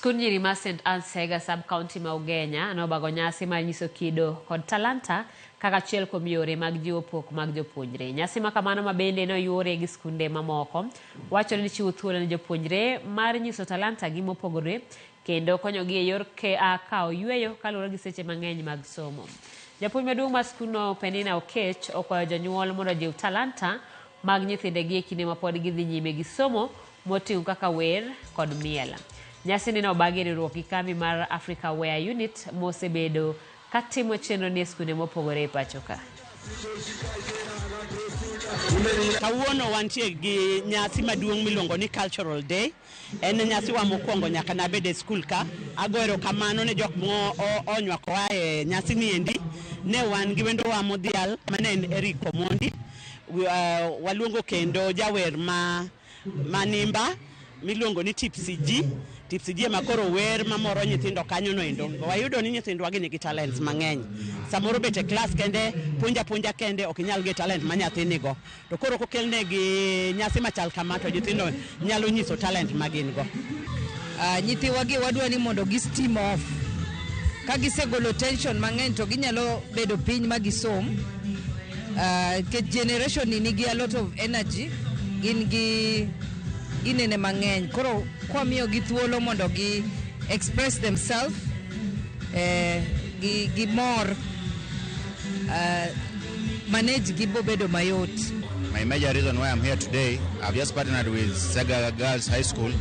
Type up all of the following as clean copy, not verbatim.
Skund nyiri mar St. Anne's Sega sub-county ma Ugenya nobago nyasi mar nyiso kido kod talanta kaka achiel kuom yore mag jiwo pok mag jopuonjre. Nyasi ma kamano ma bende noyuore gi skunde mamoko wachore ni chiwo thuolo ne jopuonjre mar nyiso talanta gi mopogore kendo konyogi e yor kawo yueyo kaluwore gi seche mang'eny mag somo. Japuonj maduong' mar skundno Penina Okech okwayo jonyuol mondo ojiw talanta mag nyithindegi e kinde ma pod gidhi nyime gi somo moting'o kaka wer kod miel. Nyasini nobagi e riwruok gi kambi mar Africa Wear Unit mosebedo katimo chenro ni e skunde mopogore e pacho ka. Kawuono wantie gi nyasi maduong' miluongo ni Cultural Day. En nyasi wa mokwongo nyaka nabed e skul ka. Ago erokamano ne jok mo onywakowa e nyasi ni endi. Ne wan gi wendowa modhial mane en Eric Omondi. Waluongo kendo jawer ma manimba miluongo ni Tipsy G. Tipsy G ema koro wer mamoro nyithindo kanyo no endo. Wayudo ni nyithindwa gi nigi talents mang'eny. Samoro bet e klas kende, puonja puonja kende ok inyal get talent ma nyathi nigo. To koro kokelnegi nyasi machal kama to nyithindo nyalo nyiso talent ma gin go. Nyithiwa gi wadwa ni mondo gi steam off. Ka gisegolo tension mang'eny to ginyalo bedo piny ma gisom. Nikech generation ni nigi a lot of energy, gin gi ginene mang'eny. Koro kwamiyogi thuolo mondo gi express themselves, gi mor, manage gi bobedo mayot. My major reason why I'm here today, I've just partnered with Sega Girls High School,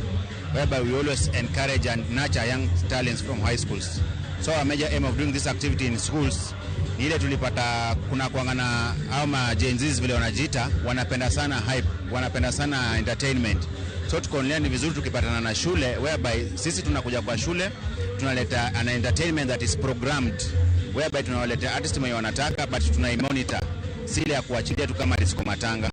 whereby we always encourage and nurture young talents from high schools. So our major aim of doing this activity in schools ni ile tulipata kuna kuanga na au ma Gen Zs vile wanajiita, wanapenda sana hype, wanapenda sana entertainment. So tukaonelea ni vizuri tukipatana na shule whereby sisi tunakuja kwa shule tunaleta an entertainment that is programmed, whereby tunawaletea artist mwenye wanataka, but tunaimonitor, si ile ya kuachilia tu kama disco matanga.